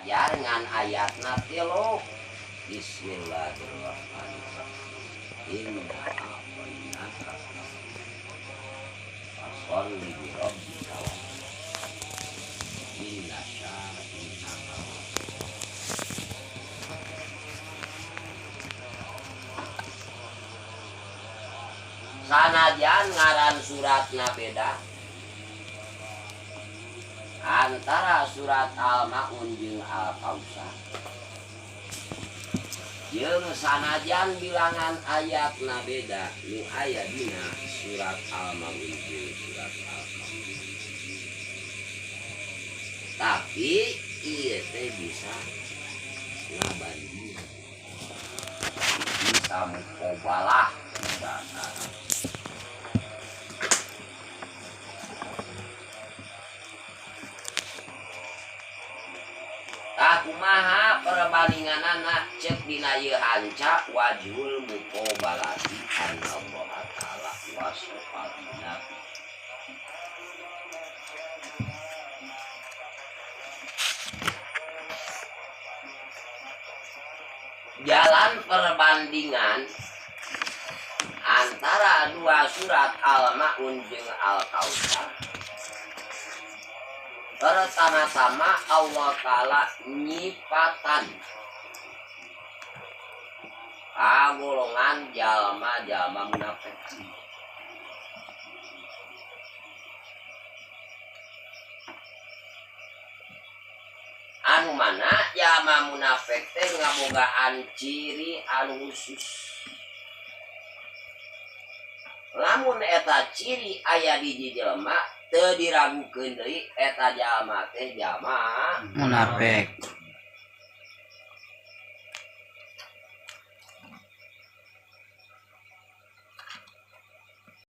diajar ngan ayatna tilu. Bismillahirrahmanirrahim. Inna a'tainaka fasholli li rabbika wanhar. Inna syani'aka. Sanajan ngaran suratna beda antara surat Al-Maun jeung Al-Kautsar. Jeung sanajan bilangan ayatna beda nu aya dina surat Al-Maun jeung surat Al-Kautsar. Tapi ieu teh bisa ngabandingan, bisa mukobalah, bisa sareng. Tah kumaha perbandinganana cek dina ieu hanca wajhul muqabalati anallah ta'ala wasofatina. Jalan perbandingan antara dua surat Al-Maun jeung Al-Kautsar. Pertama-tama Allah Ta'ala nyipatan kagolongan jalma-jalma munafik. Anu mana jalma munafik teh ngabogaan ciri anu khusus. Lamun eta ciri aya di jelema teu diragukeun deui eta jalma teh jalma munafik.